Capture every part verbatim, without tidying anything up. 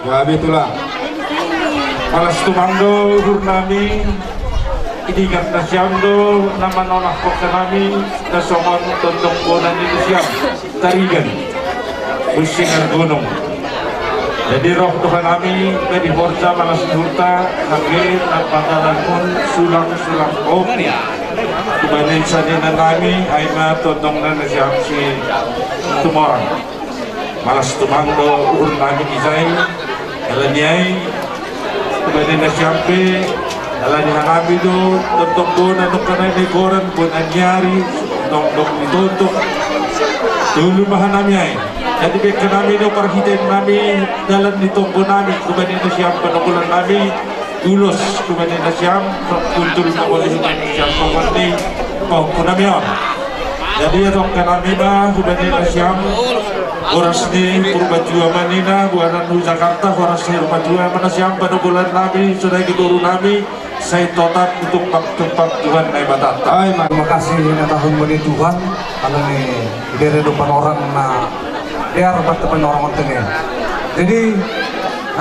Gabe tulang. Malas tumang do uhurnami, idingat nasiam do na manolangkon hami na songon tondong bona ni nasiam Tarigan, Bunsing Argunung. Jadi roh do hanami na di Horja malas ni uhurta, hami na pangalamun sulang-sulang kopi. Dibanding sanina nami, ai ma tondong na nasiam si Tumorang. Malas tumang do uhurnami ijai, alani ai, hubani nasiam pe, alani hanami do, tondong bona, nongkanai na i goran, bona ni ari, tondong ni tondong, tolu ma hanami ai. Jadi baen hanami do parhitean nami, dalan ni tonggo nami, hubani nasiam panonggolan nami, ulos, hubani nasiam, hundul mangoli hubani nasiam, pokokni, pokokna meon. Jadi, adong hanami ma, hubani nasiam, horas ni Purbatua ma ninna, boanan tu Jakarta, horas ni Purbatua ma nasiam, panonggolan nami, sonai getoru nami, sai totap tumpak-tumpak Tuhan Naibatanta. Ai, ma-, terima kasih na tahun mani Tuhan, karena ni bere do panorang na, biar bat panorang on tene. Jadi,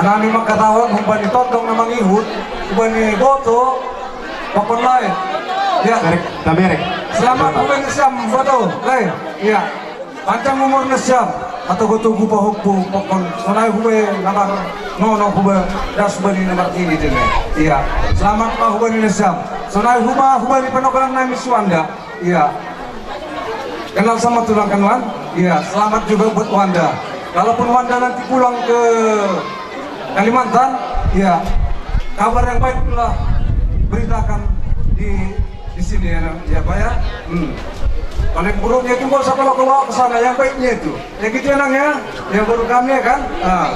hanami mangkatahon, hubani tondong na mangihut, hubani boto, Pokon lae. Ya. Berek, ta berek. Selamat hubani nasiam, boto. Lae. Ya. Panjang umur nasiam. Atau goto gupa hoppu, pokon. Sonai hubani nabar. No, no, hubani. Das hubani nabar ini dene. Iya. Selamat ma hubani nasiam. Sonai huba, hubani panonggolan nami si Wanda. Iya. Kenal sama tulang kan, Wan? Iya, selamat juga buat Wanda. Kalaupun Wanda nanti pulang ke Kalimantan, iya, kabar yang baik telah beritakan di, di sini ya, Nang. Ya, Pak ya. Hmm. Kalau yang buruknya itu nggak usah bawa-bawa ke sana, yang baiknya itu. Ya gitu ya, Nang ya. Yang baru kami ya kan. Nah.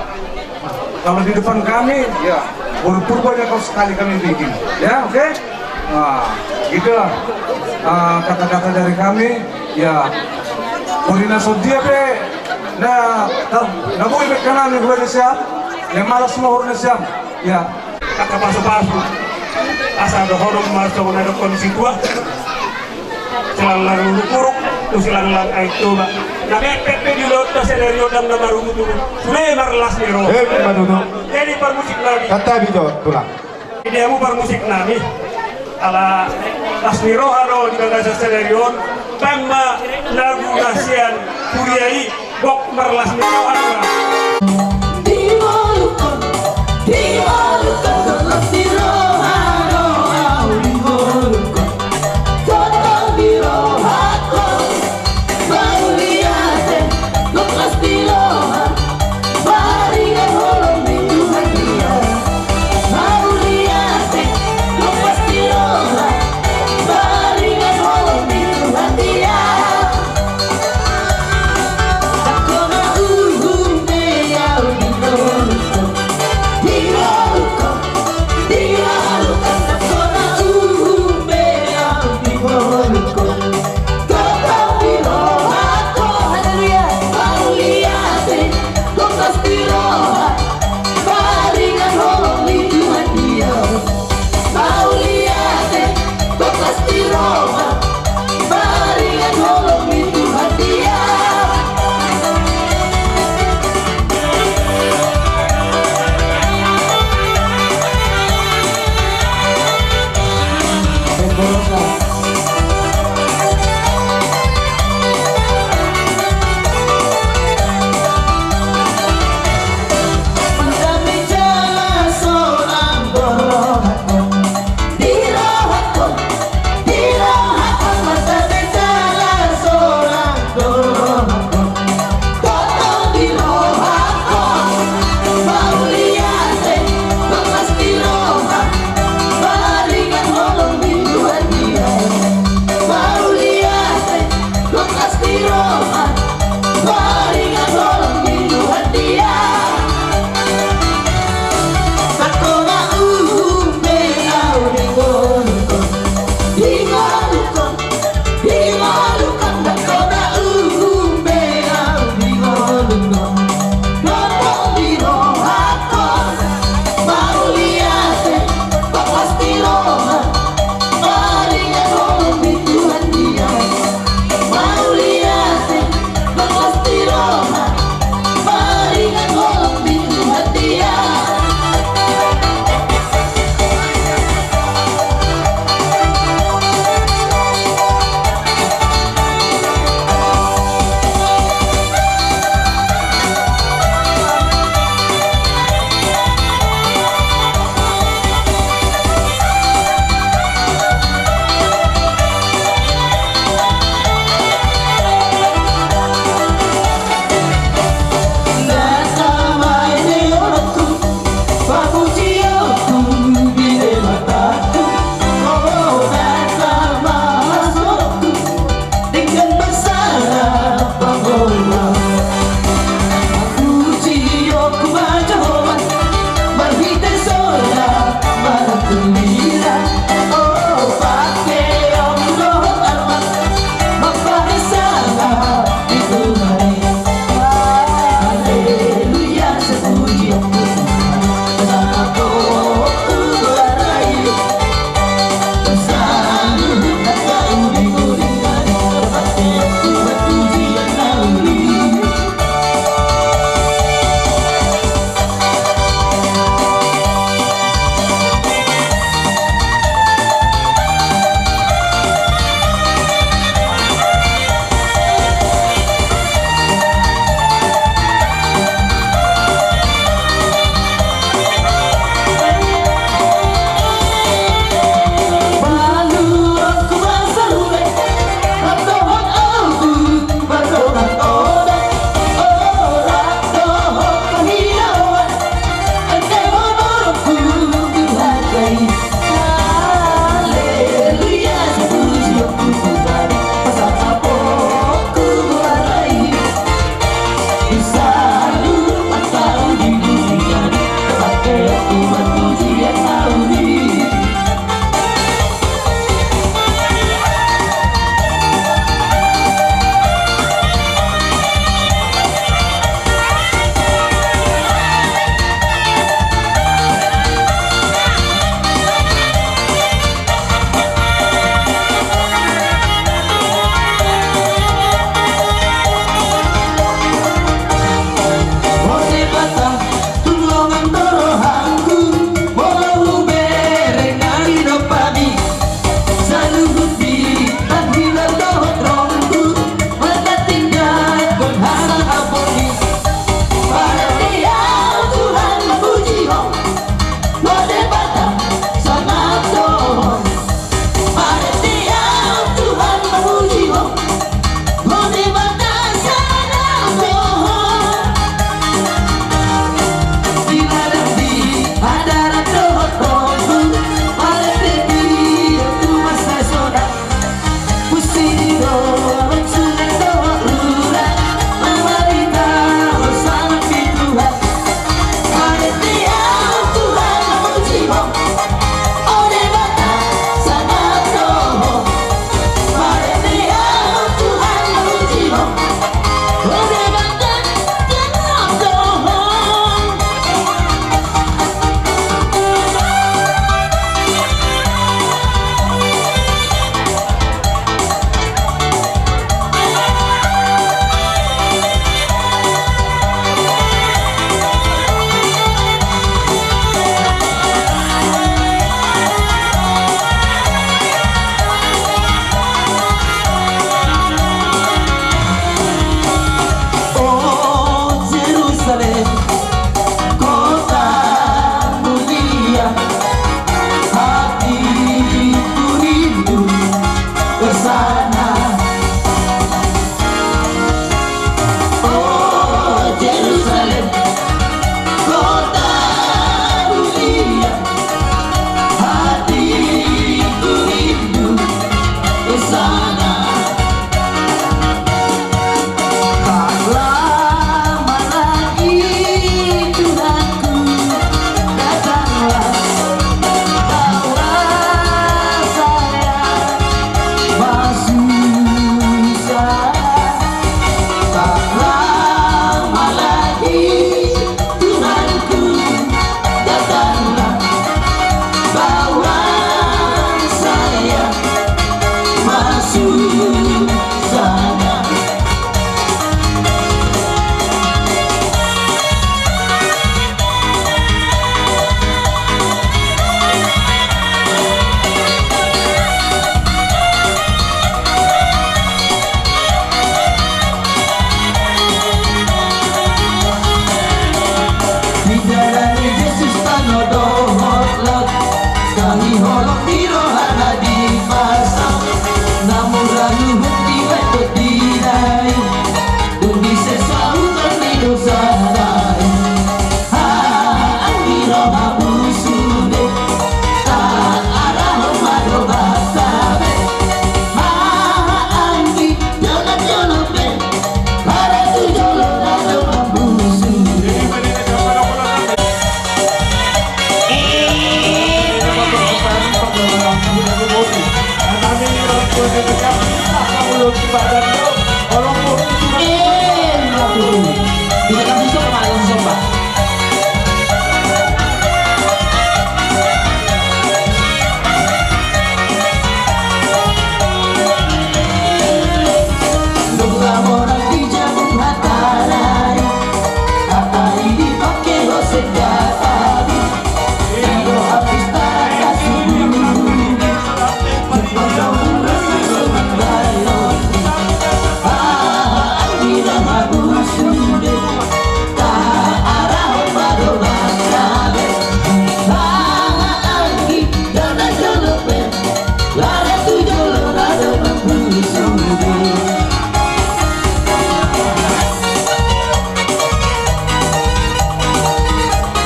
Kalau di depan kami, ya, baru purbanya kau sekali kami bikin. Ya, oke? Nah, gitulah, ah, kata-kata dari kami, ya. Bodi na songon dia pe, na, na, na boi pe hanami hubani nasiam, ya, malas ma uhur nasiam, ya. Angka pasu-pasu, asa dohonon ma songon na didok ni situa. Silanglang Ulu Puruk, tu silanglang Aek Toba. Na mepet pe di ulaonta sadari on ndang na marungut-ungut. Sude marlas ni roha. Emma tutu. Jadi parmusik nami. Santabi jo, tulang. Jadi hamu parmusik nami. Ala las ni roha do di bagasan sadari on. Baen ma lagu na sian huria i. Gok marlas ni roha do. Di ngolungkon, di ngolungkon, las ni roha do au di ngolungkon. Tongtong di rohangkon, mauliate, gok las ni roha, maringan holong ni Tuhan dia. Mauliate, gok las ni roha, maringan holong ni Tuhan dia.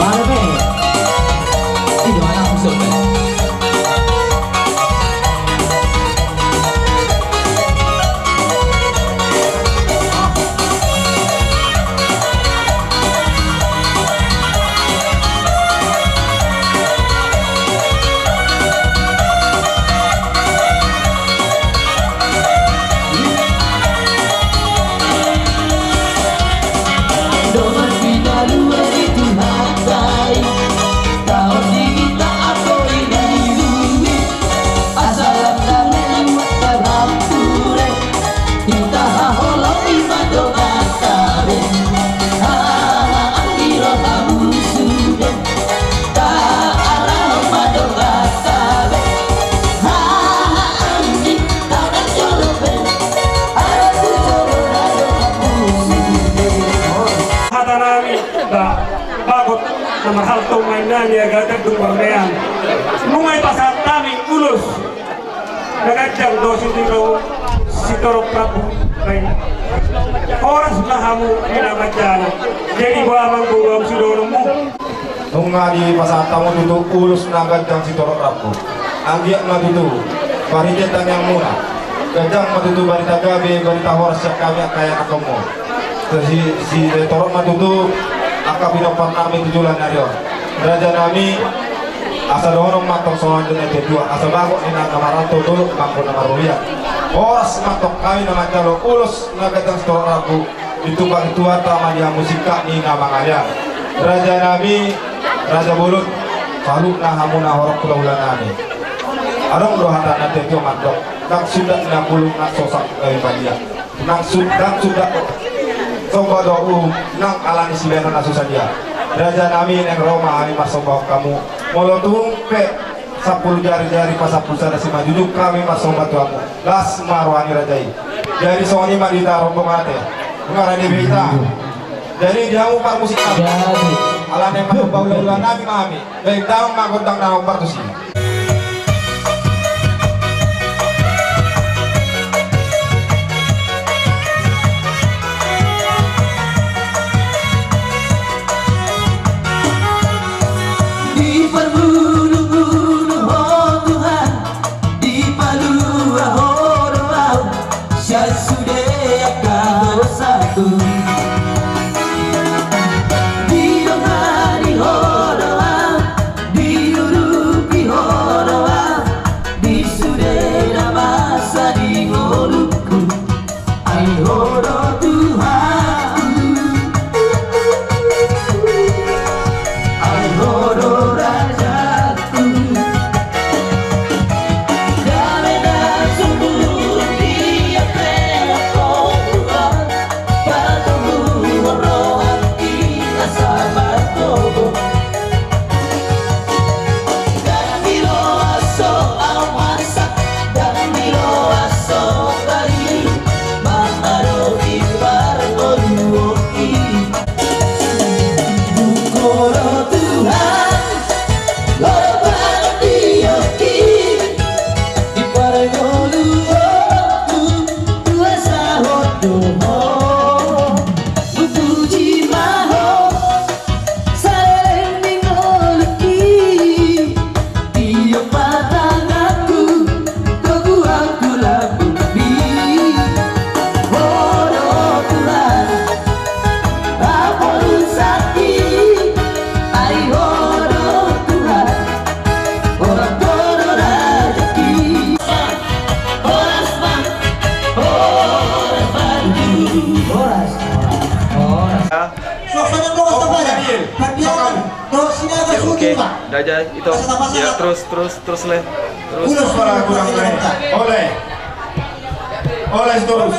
Ada pe. Itu anak musuh pe. Hata nami, ba, bagot na marhalto ma inna ni agatandung marmean. Nunga dipasahat hami ulos na ganjang do sitorop rambu. Horas ma hamu di na manjalo. Jadi boha ma anggo sidohononmu? Nunga dipasahat hamu tutu ulos na ganjang sitorop rambu. Anggiat ma tutu marhite tangiangmuna ganjang ma tutu barita gabe, barita horas sian hami angka ianakhonmu. Sitorop ma tutu angka pinompar nami tu joloan ni ari on. Raja nami, asa dohonon ma antong songon na nidok ni natuatua, asa bagot ninna na marhalto, dolok ma anggo na marrobean. Horas ma antong hami na manjalo ulos na ganjang sitorop rambu. Ditumpak Tuhanta ma di hamu singkat ni na mangalean. Raja nami, raja bolon, saluhutna hamu na horong hulahula nami. Adong do hata na tio mandok, ndang suda na bulung na sosak gabe padia. Ndang su-, ndang suda somba do uhum nang ala ni sibahenon na so sadia. Raja nami, naeng ro ma hami marsombahon hamu. Molo tung pe sampulu jari-jari pasampulu sada simanjujung hami marsomba tu hamu. Las ma roha ni raja i. Jadi songon i ma di hita rombongan ate. Nunga rade be hita. Jadi di hamu parmusik nami. Jadi. Ala naeng marsomba hulahula nami ma hami. Baen damang ma gondang na hombar tusi. Diparbulung-bulung Ho Tuhan, dipalua Ho do au sian sude angka dosaku. Didongani Ho do au, diurupi Ho do au di sude na masa di ngolungku. Ai Ho do Tuhanku, ai Ho do rajaku. Dame na sumurung di ate Ho Tuhan, patoguhon rohangki asa margogo. Saleleng ni ngolungki, tiop ma tanganku, toguangku lambungmi. Ho do Tuhan, amporunsahi, ai Ho do Tuhan, horas do rajaki. Horas ma, horas ma. Horas. Horas. Suasana doa kepada. Oke, Raja, itu. Ya, terus, terus, terus, Le. Terus. Ulos para kurang, Le. Oleh. Oleh, terus.